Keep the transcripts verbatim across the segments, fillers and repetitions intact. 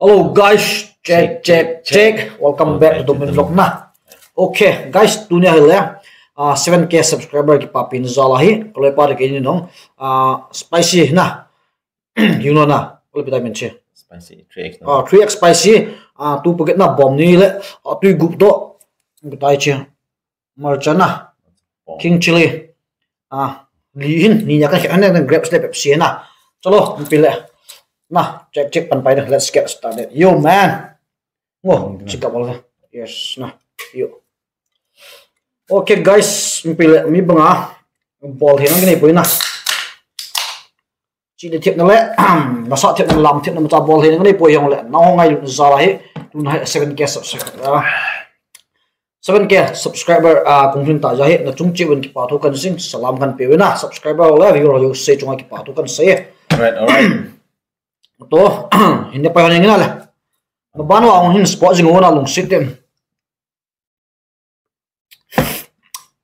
Hello guys, check, check, check. Welcome back to Domin Vlog na. Okay, guys, tunia hile, ah, seven K subscriber kipapina jal ahi. Kaloipa te kei ni nong, ah, spicy na. You know na, kaloipa te min che. Spicy, three X na. Ah, three X spicy. Ah, two packet na bom ni le, ah, tui gup to. Kitai che. Marcha na. King chili. Ah, li hin, ni nia kan khen, grapes le Pepsi na. Chalo, pi le. Na, check, check pan pai na. Let's get started. Yo, man. Ngo, check out. Yes, na. Yo. Okay, guys, pi le, mi banga. Bol hin ang ni poi na. Chi le thep na le, nasa thep na, lam thep na, macha bol hin ang ni poi jong le. Na ho ngai lu za la hi. Tu na hi seven K subscriber. Ah. Seven K subscriber, ah, kong hin ta ja hi, na chung cheh uvin kipa thu kan sing, salam kan pe uvin a, subscriber ho le, viewer ho jouse chunga kipa thu kan sei. Alright, alright. To, hin ne pai hon ing na le. Na ban wa hin spot jing ho na lungset tem.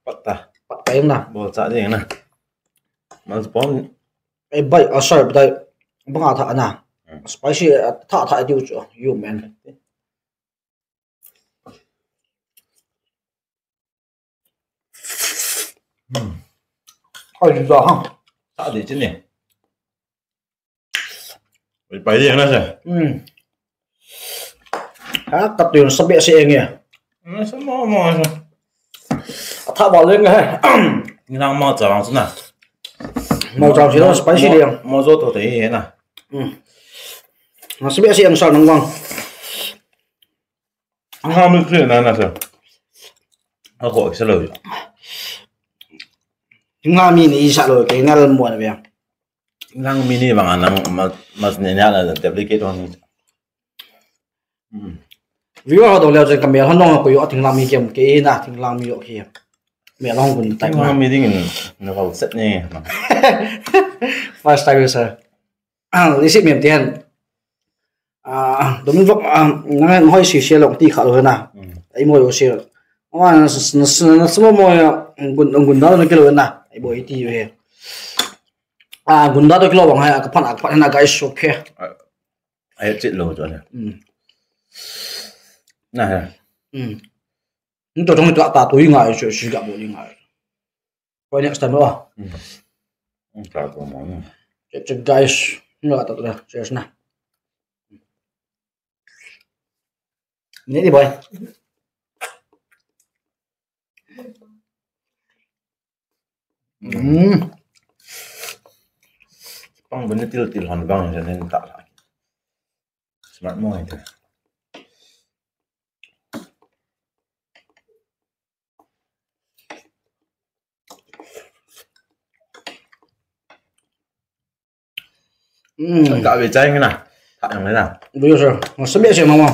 Pat ta. Pat ta ing na. Bol cha ding na. Mas bom. Eh, bai, ah, sorry, bai. Banga tha na. Hmm. Spicy, ah, tha, tha diu chu. You man. Hmm. Oi, da ha. Sa di chini. Oi, pai di na sa. Hmm. Ha, ka tu sa be se eng ya. Na sa mo mo sa. Atha ba leng he. Ni nang mo cha lang sa na. Mo cha si lo spicy mo, de yang. Mo zo to te he na. Hmm. Na sa be se eng sa nang wang. Nga mi kri na na sa. A ko sa lo. Nga mi ni sa lo ke ngal mo na bia. Nga mi ni bang nang ma, mas ni na na duplicate on. Hmm. Viewer ho do leo chen ka mel hon nong ko yo thinglang mi kem ke na thinglang mi yo ke. Mel hon kun tai. Thinglang mi ding in na ko set ni. First time sir. Ah, isi mem tian. Ah, Domin Vlog, ah, nang hoi si si long ti kha lo na. Hmm. Ai mo yo si. Wa na na na mo mo ya gun gun da na kilo na. Ai bo iti yo he. Ah, gun da to kilo bang ha ka phan ka phan na guys okay. Ai chit lo jo na. Hmm. Na ha. Hmm. Ni to tong to ta to inga ai si ga bo inga. Koi next time lo. Hmm. Hmm, ta ko mo. Check, check, guys. Ni la ta to. Cheers na. Ni ni boy. Hmm. Pang bun til til hon bang jan nen ta la. Smart mo ite. Hmm. Ka ve chai na. Tha yang na. Ve sir. Mo se be se mama.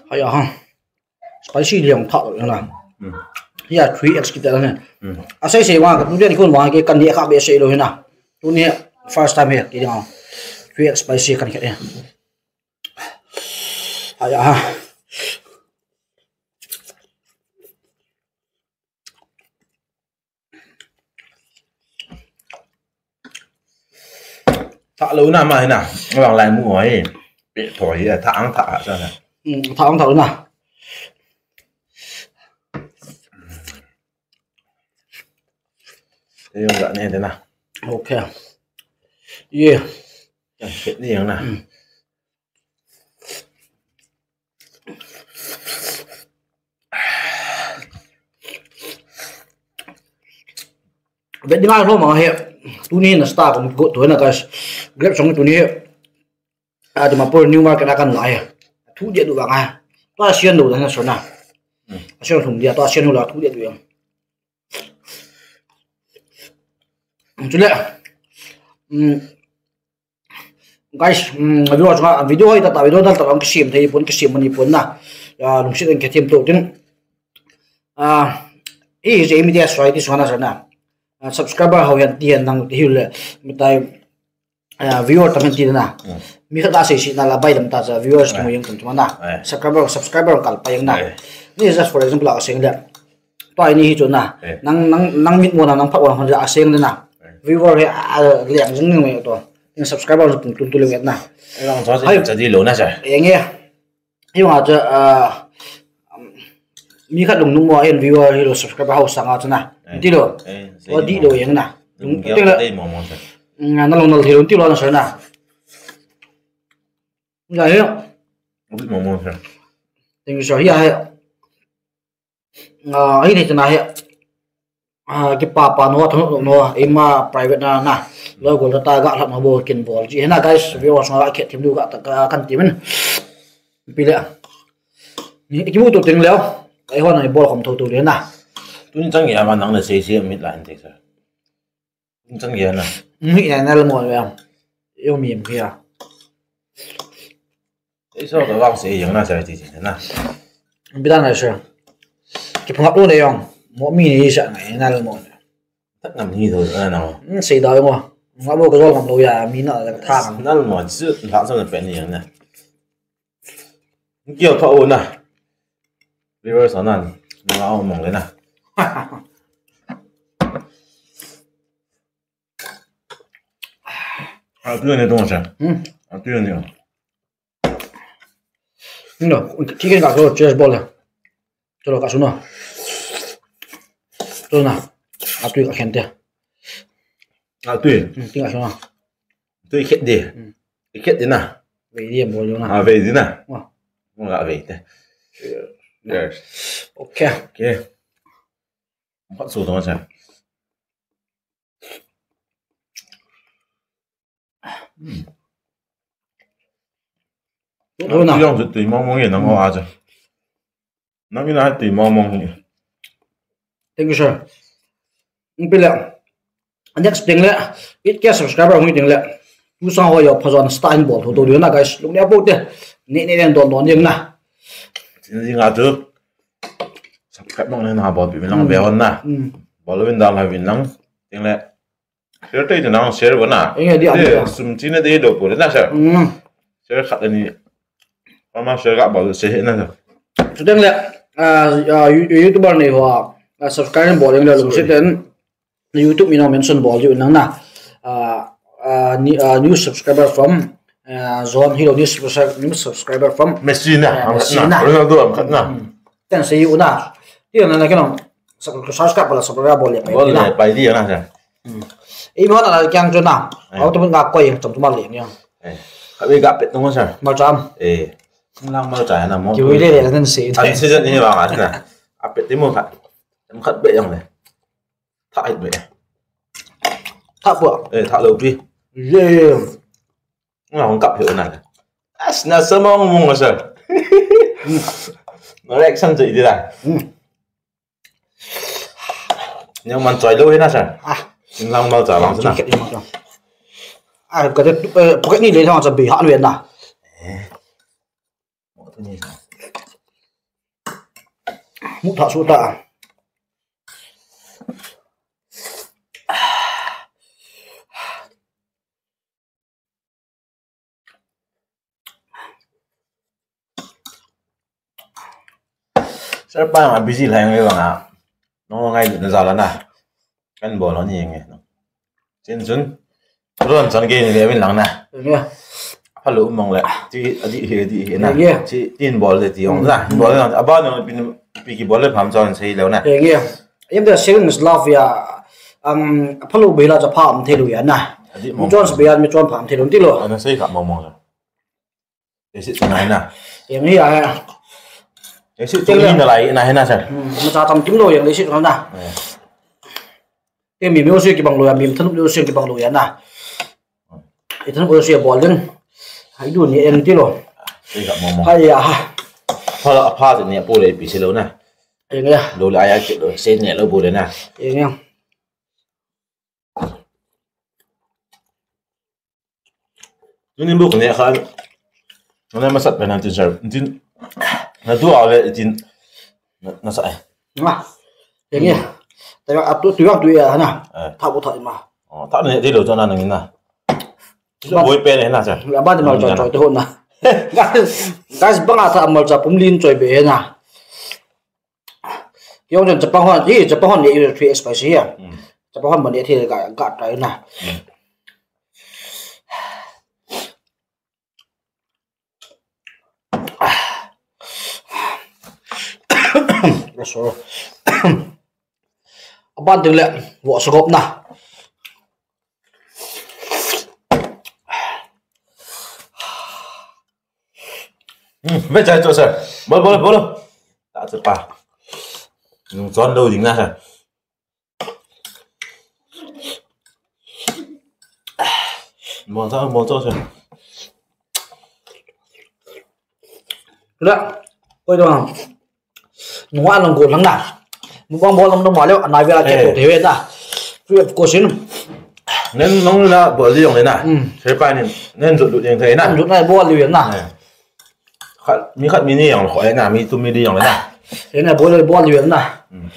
Haya ha. Spicy liang tha lo na. Hmm. Ya three X kita na. Hmm. Asai se wa ka tu dia ni kun wa ke kan ni ka be se lo na. Tuni first time he ki ding. Three X spicy kan ke. Haya ha. Tha lo na ma hi na. Vang lai mu hoi. Pe thoi hi tha ang tha sa na. Hmm, tha ang tha lo na. Te yong ga ne de na. Okay. Ye. Kan pet ni yang na. Hmm. Vet ding a lo ma he. Tuni na star ko go to na guys. Grab song tuni he. A Dimapur New Market a kan la he. Thu dia du vang a. Tua sian lo da na so na. Hmm. A sian thum dia tua sian lo la thu dia du yang. Chule. Hmm. Guys, um, video chunga, video hoi tata, video dal tata, kisem thei pon, kisem mani pon na. Ya, lungset in kithem to tin. Ah, i je media soi ti sona sana. Ah, subscriber ho hian ti hian nang ti hile, mitai, ah, viewer tam hian ti na. Hmm. Mi khat a sei si na la bai lam ta cha viewers tu yang kan tu na. Eh. Subscriber, subscriber kal pa yang na. Eh. Ni just for example a seng le. Tua ini hi chu na. Eh. Nang, nang, nang mit mo na, nang phat mo na, hon ja a seng le na. Eh. Viewer he a, a, liang jing ni mai to. Subscriber pung tum tu le na. Lang cho Hai. Cha di lo na sir. Enge. Hi wa cha, ah, mi khat lung nung mo en viewer hi lo subscriber hausa nga cha na. Eh. Ti lo. Eh, Wa di lo yang na. Lung Lung kia teng la. Dei mo mo sir. Na lo na lo ti lo na sir na. Nga he. Abi mo mo sir. Thank you sir. Hi a he. Ah, hi ni cha na he. Ah, kipa pa no, thang no, ima private na na. Lo gol ta ga lhap na bol kin bol. Ji he na guys, viewers nga khet thim du ga ta ka kan ti men. Pi le. Ni ki mu to teng leo. Ai ho na ni bol khom tho to le na. Tun chang ya ma nang na sei sei mit la an te sir. Tun chang ya na. Mi na na lo mo le. Yo mi mi ya. Ei, so ka vang sei yang na sir ti ti na. Bi dan na sir. Ki phang ap lo ne yong. Mo mi ni sa ngai na lo mo. Tak ngam ni tho na na. Hmm, sei da yong. Nga bo ka zol ngam lo ya, mi na ka tha ngam. Na lo mo, chu la sa na pe ni yang na. Kio tho o na. Viewers anan. Nga o mong le na. A tu ne tong sa. Hmm. A tu ne. No, ki ken ka so cheers bol le. Chalo ka su na. Chalo na. A tu ka khen te. A tu. Hmm, ki ka su na. Tu khet de. Hmm. Khet de na. Ve di bol yo na. A ve di na. Wa. Mo la ve te. Yes. Okay. Okay. Mo so to sa. Hmm. Tui na. Tui mong mong ye nang ho a cha. Nang ina tui mong mong ye. Thank you sir. Pi le. Next ding le. Eight K subscriber hung ding le. Tu sang ho yo pha zon start in bol tho to di na guys. Lung ne a po te. Ni ni len don don ding na. Sin ding a chu. Subscribe mong ne na bol pi mi lang ve hon na. Hmm. Bol vin dal ha vin lang. Ding le. Share te nang share bo na. Enge di ani. Sum chi na de do pu na sir. Hmm. Share khat ani. Ama share ga ba se na sir. Chuteng le, ah, ah, you- YouTuber nei ho, ah, subscribe bol le lung se ten. YouTube mi no mention bol ju nang na. Ah, ah, ni- ah, new subscriber from, ah, John Hilo, new subscriber, new subscriber from, Messi na, ah, am Messi khat na. Na. Ronaldo am khat na. Hmm. Ten se yu na. Ti na na ke no. Sub- subscribe bol, subscribe bol le. Bol le, pai di na sir. Hmm. Ei, mo na la kyang chu na. Eh. Au tu nga koi chom tu ma le ni. Eh. Ka be ga pet tu mo sir. Ma cham. Eh. Lang ma cha na mo. Ki wi le le nan se. An se ni wa na. A pet ti mo khat. Em khat be yang le. Tha it be. Tha po. Eh, tha lo pi. Ye. Nga hong kap hi na. As na sa mong mong sir. Na reaction je di la. Hmm. Nyang man choi lo hi na sir. Ah. Sing lang mal cha lang sir na. Khet i ma cha. Ah, ka te, eh, pocket ni le thang cha bi ha le na. Eh. Mo tu ni. Mu tha su ta. Sir pa ma busy lai ngai bang a. No ngai na za la na. Kan bol ni nge. Chin chun. Ron chan ke ni le vin lang na. Nge. Pha lo mong le. Ti a di he di he na. Nge. Ti tin bol le ti ong na. Bol le a ba no pin pi ki bol le pham chon sei lo na. Nge. Em da serious love ya. Ang pha lo be la cha pham the lo ya na. A di mong. Chon se be ya mi chon pham the lo ti lo. Ana sei kha mong mong. Isi tu nai na. Yang hi a. Isi tu ni na lai na he na sir. Hmm, ma cha tam kim lo yang isi tu na. Eh. Te mi mi osi ki bang lo ya, mi than mi osi ki bang lo ya na. I than osi bol din. Hai du ni en ti lo. Isi ka mo mo. Hai ya ha. Pha la pha ni po le pi se lo na. Yang ya. Lo le aya ki lo se ni lo bo le na. Yang ya. Tuni bu kane khan. Nana masat pe nan tin sir. Tin. Na tu a le tin. Na, na sa ai. Nga. Yang ya. Ta a tu tu yang tu ya na. Eh. Tha bu tha ma. Oh, tha ne ti lo cho na nang na. Ti lo boi pe ne na sir. Ba de mal cho cho te ho na. Guys, guys, bang a tha mal cha pum lin choi be na. Yong jon chapang hon, i chapang hon ye three spicy ya. Mm. Chapang hon ban ye thi ga ga try na. Mm. Sorry. Aban ding le, vohsa gop na. Hmm, ve chai cho sir. Bol, bol, bol. Ta chu pa. Nung chon lou ding na sir. Bol cho, bol cho sir. Koi dong. Nunga lang go lang na. Mukbang bol lam dong ma leo, anai vela ke to te ve na. Free of cost in. Nen nong la bol di yong le na. Hmm. Sir pa nin, nen jut lut yeng thei na. Jut na bol di yong na. Eh. Khat, mi khat mi ni yong kho na, mi tu mi di yong le na. Ena bol bol di yong na. Hmm.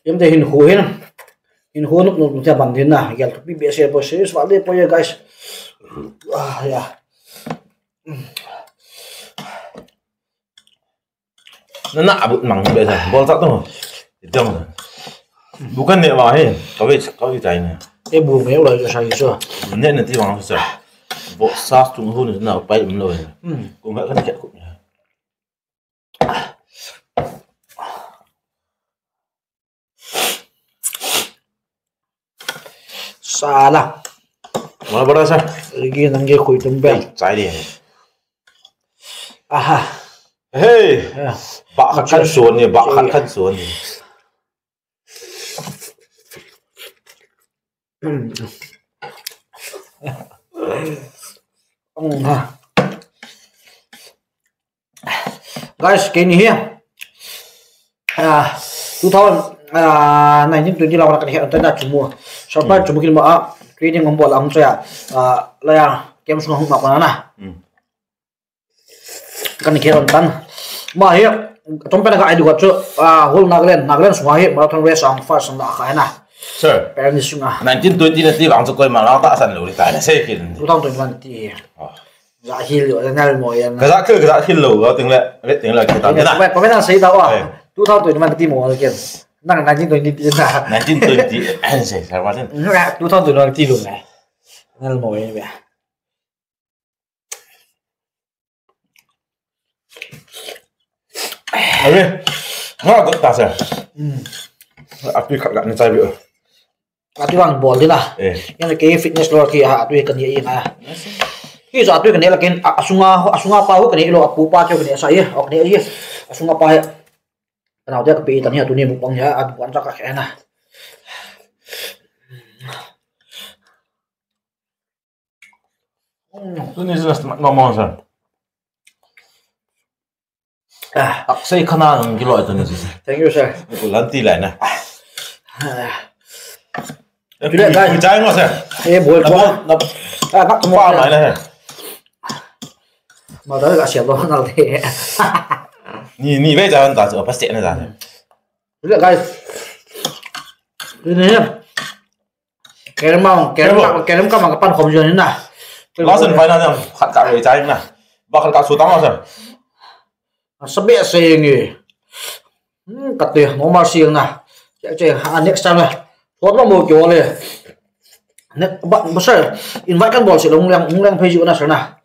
Em te hin khu hin. Hin khu nuk nuk te ban din na. Gel tu pi be se po se, swa le po ye, guys. Ah, ya. Na na abut mang be sa. Bol sa tu. Jong. Bukan ne wa he. Ka ve, ka ve chai ne. E bu me la sa sa. Ne ne ti wang sa. Bo sa tu hu ne na pai um lo. Hmm. Ku nga kan ke ku. Sala. Mana bora sa? Lagi nangge khui tum be. Chai di. Aha. Hey. Ya. Ba khat khan suan ni, ba khat khan suan ni. Hmm. Hmm, ha. Guys, keini hi, ah, two thousand, ah, nineteen twenty la kana kani he anta na chumu. Surprise chumu kin ma, ah, training hung bol a hung choi a, ah, la ya, camp sunga hung ma kona na. Hmm. Kana khe anta. Ma hi, tum pena ka idea chu, ah, whole Nagaland, Nagaland sunga hi marathon race ang first na ka na. Sir. Parents sunga. Nineteen twenty na ti vang chu koima la ta san lo ri ta na se kin. Two thousand twenty-one ti. Oh. Za hil lo, za nal mo yan. Ka za khil, ka za khil lo, lo ting le, le ting le, kita na. Ko na sei da wa. Eh. Two thousand twenty-one ti mo ken. Nang nineteen twenty ti na. Nineteen twenty, eh, sei, sa ma tin. Two thousand twenty-one ti lo na. Nal mo yan ya. Are, nga got ta sa. Hmm. Api khat ga ni chai bi. Atu ang bol di na. Eh. Yan ke fitness lo ki ha, atu kan ye ha. Ki sa atu kan ye la ken, a, asunga, asunga pa ho kan ye lo, apu pa cho kan ye sa ye, ok ne ye. Asunga pa he. Kana dia ka pe tan ya tu ni mukbang ya, atu kan sa ka ke na. Tuni sila smat ngomong sa. Ah, aksai khana ang kilo ito ni sila. Thank you, sir. Ko lanti lai na. Ah. Eh, tule, guys. Ku chai mo, sir. Eh, bol ko. Na, ah, na, pa mai na, sir. Ma da ka sia lo ngal te. Ni, ni ve ja ta, pa se na ja. Tule, guys. Tule. Kerem ang, kerem ka, kerem ka mang kapan khom jong na. Last and final yang khat ka rei chai na. Ba khat ka su tang la sa. Sabe se nge. Hmm, kate normal si na. Che, che, ha, next time na. Thot ba mo kyo le. Ne, ba, ba sir, invite kan bol se long lang, long lang phe ju na sir na.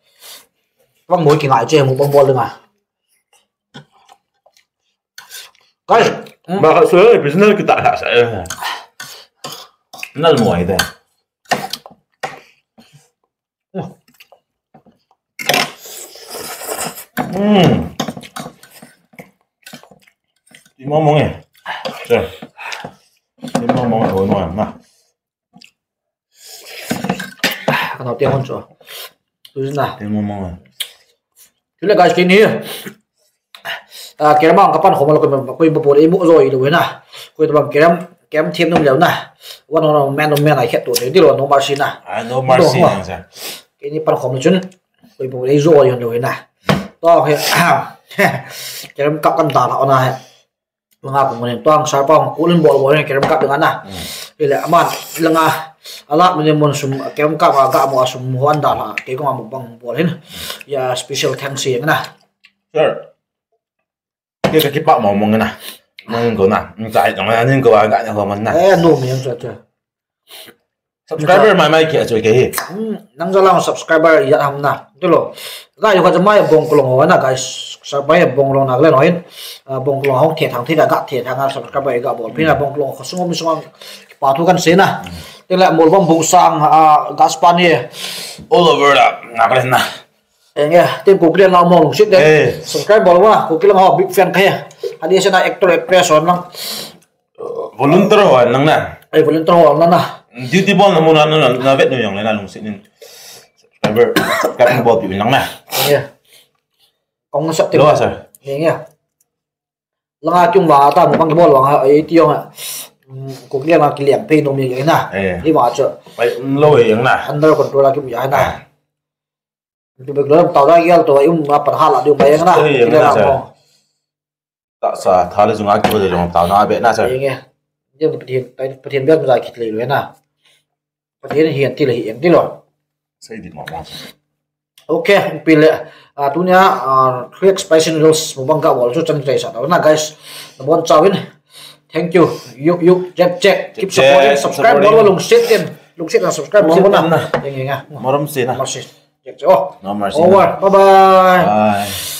Ba mo ki ngai che mo bol na. Guys, ba ka so personal kita ha sa. Nal mo ai da. Hmm. Ti mo mo nge. Sir. Ti mo mo nge, mo na. Ka nau te hon cho. Tu na. Te mo mo. Tule guys, keini. Ah, kerem ang kapan khom lo koi, koi ba por e mo joi lo na. Koi to bang kerem, kerem them nom leo na. One on one, man on man, ai khet to te. Di lo no mercy na. Ah, no mercy na sa. Keini pan khom chun. Koi ba por e joi lo na. To he. Kerem kap kan da la na he. Langa ko ngone tuang sarpa hong kulin bol bol ne kerem kap dengan na. Hmm. Ile aman langa ala mene mon sum kerem kap aga mo asum ho anda la ke ko mo bang bol hin. Ya special thanks ye na. Sir. Ke ka kipa mo mo na. Mo ko na. Ni ta na ni ko aga ne ko man na. Eh, no mi yang sa. Subscriber mai mai kia chu ke hi. Hmm, nang jalang subscriber ya ham na. Tilo. Ga yo ka mai bong kolong ho na guys. Subscriber bong long na le no hin. Ah, bong kolong hong the thang the ga the thang subscriber ga bol. Pina bong kolong ho sung mi sung pa thu kan se na. Tilo mol bong bong sang a gas pan ye. All over the Nagaland na. Enge, tin Kukiland lang mong sit de. Eh. Subscribe bol wa, Kukiland ho big fan kaya. Hadi sana actor actress on lang. Volunteer ho nang na. Eh, volunteer ho nang na. Duty bol na muna na na vet nu yang le na lungsit nin. Subscriber, subscribe bol pi nang na. Enge. Kong sap te. Lo sir. Enge. Langa kyung wa ta mong bol wa ha, eh, ti yong ha. Kukiland lang kiliang pe no mi na. Eh. Hi wa cho. Pai lo yang na. Under control a kyung ya na. Tu bek lo tau da yal to um na pan hala diu bai na. Eh, yang na sir. Ta sa tha le jung a ki de jong tau na be na sir. Enge. Dia patien tai patien bek na ki le na. Patien hian ti le hian ti lo. Sai di ma ma. Okay, pile. Ah, tunia ah, three X spicy noodles mukbang ka bol chu chan jai sa na guys. Na bon chawin. Thank you. You you check check. Keep supporting. Subscribe bol lungsit in. Lungsit na subscribe bol na. Enge nga. Morom se na. Mercy. Check check. Oh. No mercy. Over. Bye bye. Bye.